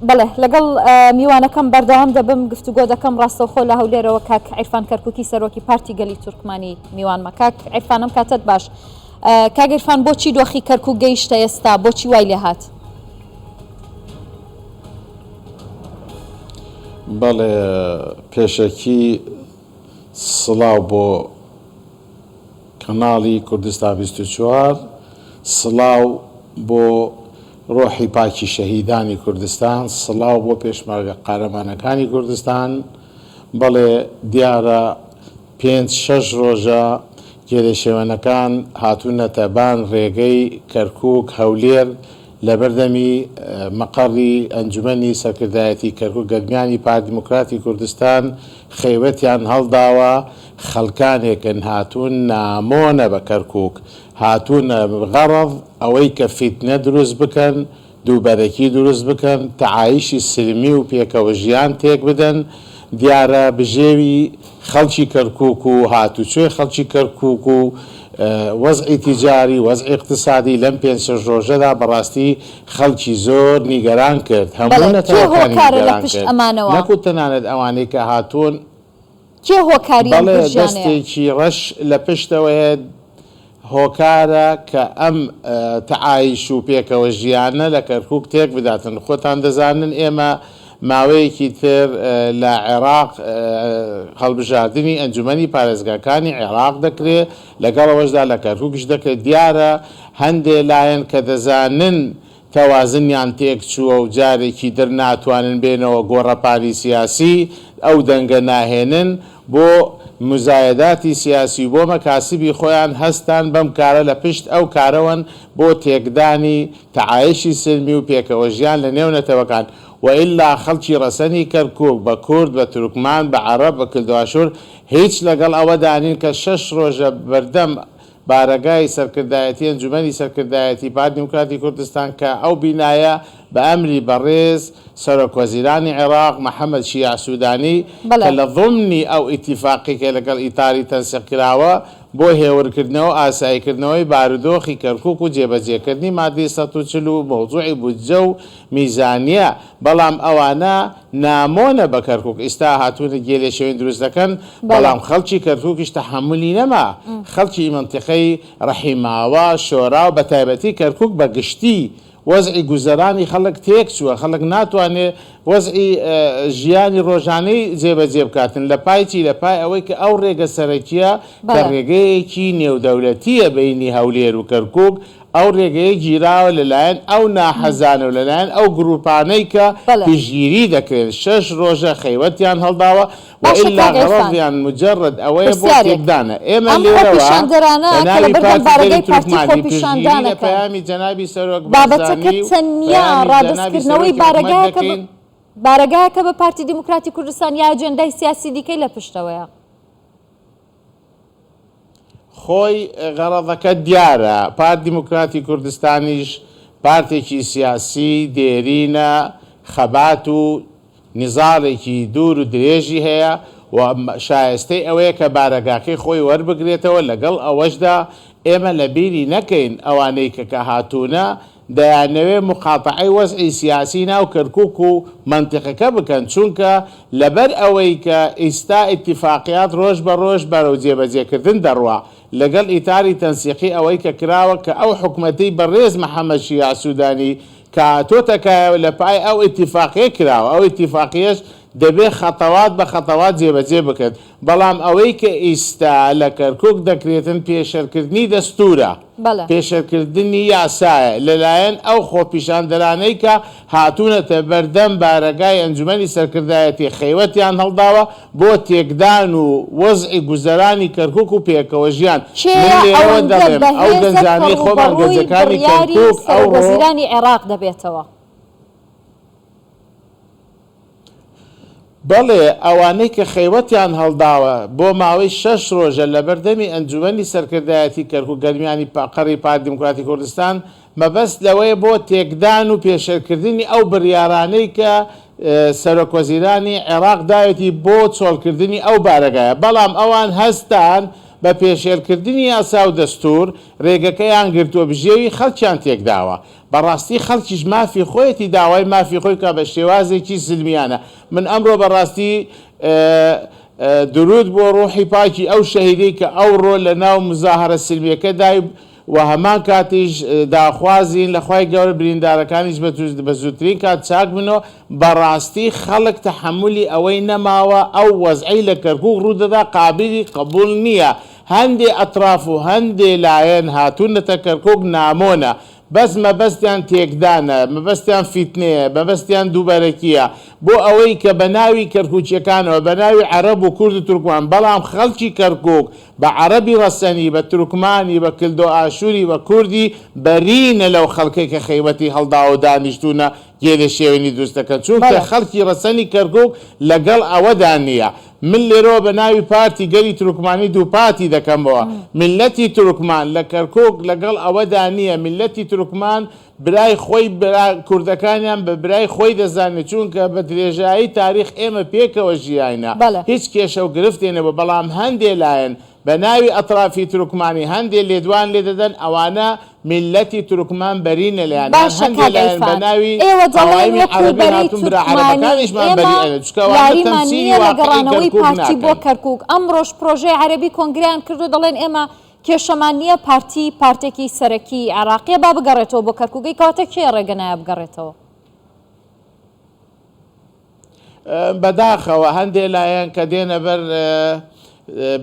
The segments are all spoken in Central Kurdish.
بەڵێ لەگەڵ میوانەکەم بەردەوام دەبم گفتوگۆ دەکەم ڕاستەوخۆ لە هەولێرەوە کاک عیرفان کەرکوکی سەرۆکی پارتی گەلی تورکمانی میوانمە کاک عیرفانم کاتت باش کاک عیرفان بۆچی دۆخی کەرکوک گەیشتە ئێستا بۆچی وای لێ هات؟ بەڵێ پێشەکی سڵاو بۆ کەناڵی کوردستان 24، سڵاو بۆ ڕۆحی پاکی شەهیدانی کوردستان، سڵاو بۆ پێشمەرگە قارەمانەکانی کوردستان. بەڵێ دیارە پێنج شەش ڕۆژە گێلەشێوەنەکان هاتوونەتە بان ڕێگەی کەرکووک هەولێر لەبەردەمی مەقەڕی ئەنجومەنی سەرکردایەتی کەرکوک گەرمیانی پارت دیموکراتی کوردستان خەیوەتیان هەڵداوە خەڵکانێکن هاتوون نامۆنە بە کەرکوک هاتوونە غەڕەض ئەوەی کە فیتنە دروست بکەن دووبەرەکی دروست بکەن، تەعایشی سلمی و پێکەوە ژیان تێک بدەن، دیارە بژێوی خەڵکی کەرکوک و هاتوچۆی خەڵکی کەرکوک و وەزعی تیجاری، وەزعی ئیقتسادی لەم پێنج شەش ڕۆژەدا بەڕاستی خەڵکی زۆر نیگەران کرد، هەموو بەڵێ، کێ نەتەوەکانی هۆکارە لە نیگەران پشت کرد، ئەمانەوە؟ نەکو تەنانەت ئەوانەی کە هاتوون. کێ هۆکاری ئەم بەڵێ گرژیانەیە؟ دەستێکی ڕەش لە پشتەوەیە هۆکارە کە ئەم تەعایش و پێکەوە ژیانە لە کەرکوک تێک بداتن خۆتان دەزانن ئێمە ماوەیەکی تر لە عێراق هەڵبژاردنی ئەنجومەنی پارێزگاکانی عێراق دەکرێ لەگەڵ ئەوەشدا لە کەرکوکیش دەکرێت دیارە هەندێ لایەن کە دەزانن تەوازنیان تێکچووە و جارێکی تر ناتوانن بێنەوە گۆڕەپانی سیاسی، ئەو دەنگە ناهێنن، بۆ موزایەداتی سیاسی و بۆ مەکاسبی خۆیان هەستان بەم کارە لە پشت ئەو کارەوەن بۆ تێکدانی تەعایشی سلمی و پێکەوەژیان لە نێو نەتەوەکان وئیلا خەڵکی ڕەسەنی کەرکوک بە کورد بە تورکمان بە عەڕەب بە کلدواشور هیچ لەگەڵ ئەوەدا نین کە شەش ڕۆژە بەردەم بارەگای سەرکردایەتی ئەنجومەنی سەرکردایەتی پارتی دیموکراتی کوردستان کە ئەو بینایە بە ئەمری بەڕێز سەرۆک وەزیرانی عێراق محەمەد شیاع سودانی کە لە ضمنی ئەو ئیتیفاقی کە لەگەڵ ئیتاری تەنسیق کراوە بۆ هێورکردنەوە و ئاساییکردنەوەی بارودۆخی کەرکوک و جێبەجێکردنی مادەی 140 و مەوزوعی بودجە و میزانیە بەڵام ئەوانە نامۆنە بە کەرکوک ئیستا هاتوونە گێلێ شوێن دروست دەکەن بەڵام خەڵکی کەرکوکیش تەحەمولی نەما خەڵکی مەنتیقەی ڕەحیماوا شۆراو بە تایبەتی کەرکوک بە گشتی وەزعی گوزەرانی خەڵک تێک چووە خەڵک ناتوانێ وەزعی ژیانی ڕۆژانەی جێبەجێ بکاتن لە پای چی لە پای ئەوەی کە ئەو ڕێگە سەرەکیە کە ڕێگەیەکی نێودەولەتیە بەینی هەولێر و کەرکوک ئەو رێگەیە گیراوە لەلایەن ئەو ناحەزانە و لەلایەن ئەو گروپانەی کە پشتگیری دەکرێن شەش رۆژە خەیوەتیان هەڵداوە و باشە ئیلا کاک عیرفان غەڕەزیان موجەڕەد ئەوەیە بۆ پرسیارێک تێکدانە ئێمە ئەم لێرەوە خۆپیشاندەرانە بە کە ناوی لەبەردەم پارتی گەلی بارەگای پارتی تورکمانی پشتگیری خۆپیشاندان لە ئەکەن پەیامی جەنابی سەرۆک بابەتەکە بارزانی و تەنیا پەیامی جەنابی ڕادەستکردنەوەی سەرۆکی حکومەت بارەگایەکە بە دەکەین. بارەگایەکە بە پارتی دیموکراتی کوردستان یا ئەجێندای سیاسی دیکەی لە پشتەوەیە؟ خۆی غەڕەزەکە دیارە، پارت دیموکراتی کوردستانیش پارتێکی سیاسی دێرینە، خەبات و نیزاڵێکی دوور و درێژی هەیە و شایستەی ئەوەیە کە بارەگاکەی خۆی وەربگرێتەوە، لەگەڵ ئەوەشدا ئێمە لەبیری نەکەین ئەوانەی کە کە هاتوونە دەیانەوێ موقاتەعەی وەزعی سیاسی ناو کەرکوک و مەنتیقەکە بکەن، چونکە لەبەر ئەوەی کە ئیستا ئیتیفاقیات ڕۆژ بە ڕۆژ بەرەو جێبەجێکردن دەڕوا لەگەڵ ئیتاری تەنسیقی ئەوەی کە کراوە کە ئەو حکومەتەی بەڕێز محەمەد شیاع سودانی کە هاتۆتە کایەوە لە پای ئەو ئیتیفاقیە کراوە ئەو ئیتیفاقیەش دەبێ خەتەوات بە خەتەوات جێبەجێ بکرێت بەڵام ئەوەی کە ئیستا لە کەرکوک دەکرێتن پێشەرکردنی دەستورە. پێشێلکردنی یاسایە لەلایەن ئەو خۆپیشاندەرانەی کە هاتوونەتە بەردەم بارەگای ئەنجومەنی سەرکردایەتی خەیوەتیان هەڵداوە بۆ تێکدان و وەزعی گوزەرانی کەرکوک و پێکەوەژیان. من کێیە لێرەوە ئەوەندە دەڵێم ئەو بەهێزە کە گەنجانەی خۆمان ڕووبەڕووی گەنجەکانی بڕیاری کەرکوک سەرۆک ئەوڕۆ وەزیرانی عێراق دەبێتەوە؟ بەڵێ، ئەوانەی کە خەیوەتیان هەڵداوە بۆ ماوەی شەش ڕۆژە لەبەردەمی ئەنجومەنی سەرکردایەتی کەرکوک گەرمیانی قەڕی پارتی دیموکراتی کوردستان مەبەست لەوەیە بۆ تێکدان و پێشێلکردنی ئەو بڕیارانەی کە سەرۆک وەزیرانی عێراق داوێتی بۆ چۆڵکردنی ئەو بارەگایە بەڵام ئەوان هەستان بە پێشێلکردنی یاسا و دەستور رێگەکەیان گرتووە بژێوی خەڵکیان تێکداوە. بەڕاستی خەڵکیش مافی خۆیەتی داوای مافی خۆی بکا بە شێوازێکی سلمیانە من ئەمڕۆ بەڕاستی دروود بۆ ڕوحی پاکی ئەو شەهیدەی کە ئەوڕۆ لە ناو مزاهەرە سلمیەکەدای و هەمان کاتیش داخوازین لە خوای گەورە بریندارەکانیش بە زووترین کات چاک بنەوە بەڕاستی خەڵک تەحەمولی ئەوەی نەماوە ئەو وەزعەی لە کەرکوک ڕوودەدا قابیلی قبوڵ نیە هەندێ ئەتراف و هەندێ لایەن هاتوونەتە کەرکوک نامۆنە بەس مەبەستیان تێکدانە، مەبەستیان فیتنەیە، مەبەستیان دووبەرەکییە، بۆ ئەوەی کە بە ناوی کەرکوکییەکانەوە، بە ناوی عەرەب و کورد و تورکمان، بەڵام خەڵکی کەرکوک بە عەرەبی ڕەسەنی، بە تورکمانی، بە کلدۆ ئاشوری، بە کوردی بەرینە لەو خەڵکەی کە خەیوەتی هەڵداوە و دانیشتوونە گێلێ شێوێنی دروست دەکەن، چونکە خەڵکی ڕەسەنی کەرکوک لەگەڵ ئەوەدا نییە. من لێرەوە بە ناوی پارتی گەلی تورکمانی دووپاتی دەکەمەوە، میللەتی تورکمان لە کەرکوک لەگەڵ ئەوەدا نییە، میللەتی تورکمان برای خۆی برا کوردەکانیان بە برای خۆی دەزانێت، چونکە بە درێژایی تاریخ ئێمە پێکەوە ژیاینە، هیچ کێشە و گرفتێ نەبووە، بەڵام هەندێ لایەن بە ناوی ئەترافی تورکمانی هەندێ لێدوان لێ دەدەن ئەوانە میللەتی تورکمان بەرینە لێیان یان باشە هەندێ کاک لایەن بە عیرفان ناوی ئێوە دەڵێن قەوایمی وەکو عەرەبی بەرەی هاتوون برا تورکمانی عەرەبەکانیشمان ئێمە بەریئەنە چونکە ئەوانە یاریمان تەمسیلی نییە لە واقعی گەڕانەوەی کەرکوک پارتی بۆ ناکەن. کەرکوک ئەمڕۆش پرۆژەی عەرەبی کۆنگرەیان کردو دەڵێن ئێمە کێشەمان نییە پارتی پارتێکی سەرەکی عێراقیە با بگەڕێتەوە بۆ کەرکوک ئەی کەواتە کێ ڕێگە نایە بگەڕێتەوە؟ بەداخەوە هەندێ لایەن کە دێنە بەر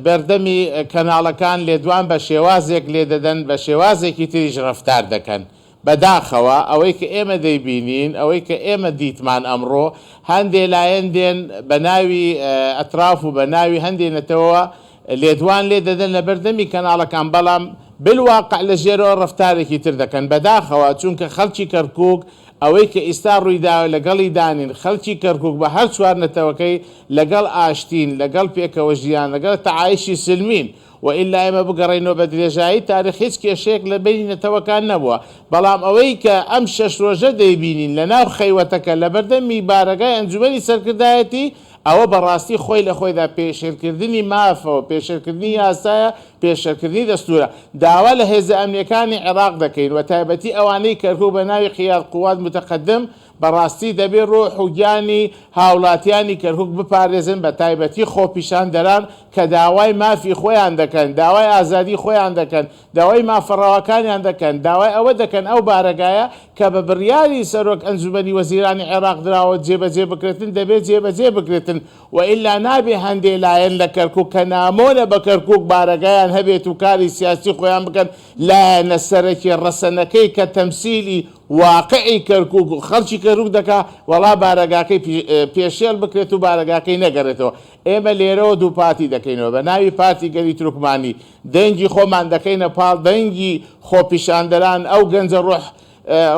بەردەمی کەناڵەکان لێدوان بە شێوازێک لێدەدەن بە شێوازێکی تریش ڕەفتار دەکەن. بەداخەوە ئەوەی کە ئێمە دەیبینین ئەوەی کە ئێمە دیتمان ئەمڕۆ هەندێ لایەن دێن بە ناوی ئەتراف و بە ناوی هەندێ نەتەوەوە لێدوان لێ دەدەن لە بەردەمی کەناڵەکان بەڵام بالواقع لە ژێرەوە ڕەفتارێکی تر دەکەن بەداخەوە چونکە خەڵکی کەرکوک ئەوەی کە ئیستا ڕوویداوە لەگەڵی دانین، خەڵکی کەرکوک بە هەر چوار نەتەوەکەی لەگەڵ ئاشتین، لەگەڵ پێکەوە ژیان، لەگەڵ تەعایشی سلمین. وئیلا ئێمە بگەڕێینەوە بە درێژایی تاریخ هیچ کێشەیەک لە بەینی نەتەوەکان نەبووە. بەڵام ئەوەی کە ئەم شەش ڕۆژە دەیبینین لە ناو خەیوەتەکە لە بەردەمی بارەگای ئەنجومەنی سەرکردایەتی، ئەوە بەڕاستی خۆی لە خۆیدا پێشێلکردنی مافە و پێشێلکردنی یاسایە، پێشێلکردنی دەستوورە. داوا لە هێزە ئەمنییەکانی عێراق دەکەین و تایبەتی ئەوانەی کەرکوک بە ناوی قیاد قوات متقدم بەڕاستی دەبێ ڕۆح و گیانی هاوڵاتیانی کەرکوک بپارێزن بە تایبەتی خۆپیشاندەران کە داوای مافی خۆیان دەکەن، داوای ئازادی خۆیان دەکەن، داوای مافە ڕەواکانیان دەکەن، داوای ئەوە دەکەن ئەو بارەگایە کە بە بڕیاری سەرۆک ئەنجومەنی وەزیرانی عێراق دراوە جێبەجێ بکرێتن دەبێت جێبەجێ بکرێتن و ئیلا نابێ هەندێ لایەن لە کەرکوک کە نامۆنە بە کەرکوک بارەگایان هەبێت و کاری سیاسی خۆیان بکەن لایەنە سەرەکیە ڕەسەنەکەی کە تەمسیلی واقعی کەرکوک و خەڵکی کەرکوک دەکا وەڵا بارەگاکەی پێشێل بکرێت و بارەگاکەی نەگەرێتەوە ئێمە لێرەوە دووپاتی دەکەینەوە بە ناوی پارتی گەلی تورکمانی دەنگی خۆمان دەکەینە پاڵ دەنگی خۆپیشاندەران، ئەو گەنجە ڕۆح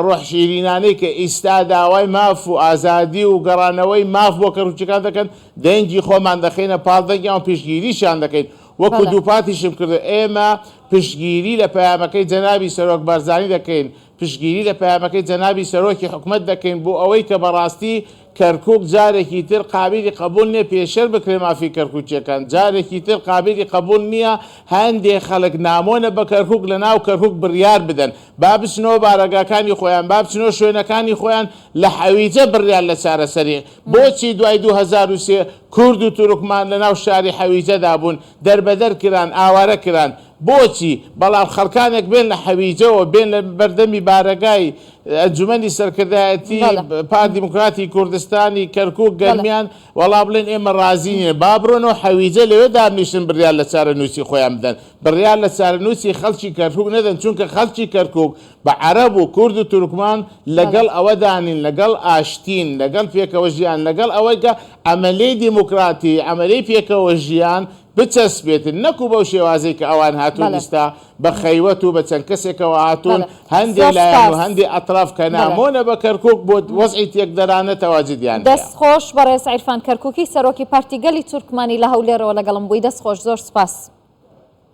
ڕۆح شیرینانەی کە ئیستا داوای ماف و ئازادی و گەڕانەوەی ماف بۆ کەرکوکیەکان دەکەن، دەنگی خۆمان دەخەینە پاڵ دەنگیان و پشتگیریشیان دەکەین. وەکو دووپاتیشم کردەوە ئێمە پشتگیری لە پەیامەکەی جەنابی سەرۆک بارزانی دەکەین، پشتگیری لە پەیامەکەی جەنابی سەرۆکی حکومەت دەکەین بۆ ئەوەی کە بەڕاستی کەرکوک جارێکی تر قابیلی قبوڵ نیە پێشێل بکرێ مافی کەرکوکیەکان جارێکی تر قابیلی قبوڵ نیە هەندێ خەڵک نامۆنە بە کەرکوک لە ناو کەرکوک بڕیار بدەن با بچنەوە بارەگاکانی خۆیان با بچنەوە شوێنەکانی خۆیان لە حەویجە بڕیار لە چارەسەری بۆچی دوای 2003 کورد و تورکمان لە ناو شاری حەویجەدا بوون دەربەدەر کران ئاوارە کران بۆچی بەڵام خەڵکانێک بێن لە حەویجەوە بێن لە بەردەمی بارەگای ئەنجومەنی سەرکردایەتی پارت دیموکراتی کوردستانی کەرکوک گەرمیان وەڵا بڵێن ئێمە ڕازی نین با بڕۆنەوە حەویجە لەوێ دابنیشن بڕیار لە چارەنووسی خۆیان بدەن بڕیار لە چارەنووسی خەڵکی کەرکوک نەدەن چونکە خەڵکی کەرکوک بە عەرەب و کورد و تورکمان لەگەڵ ئەوەدا نین لەگەڵ ئاشتین لەگەڵ پێکەوە ژیان لەگەڵ ئەوەی کە عەمەلەی دیموکراتی عەمەلەی پێکەوە ژیان بچەسپێتن نەکو بەو شێوازەی کە ئەوان هاتوون ئیستا بە خەیوەت و بە چەند کەسێکەوە هاتوون هەندێ زۆر لایەن و سوپاس. هەندێ ئەتراف کە نامۆنە بە کەرکوک بۆ وەزعی تێکدەرانە تەواجدیان هەیە. دەست خۆش بەڕێز عیرفان کەرکوکی سەرۆکی پارتی گەلی تورکمانی لە هەولێرەوە لەگەڵم بووی دەست خۆش زۆر سوپاس.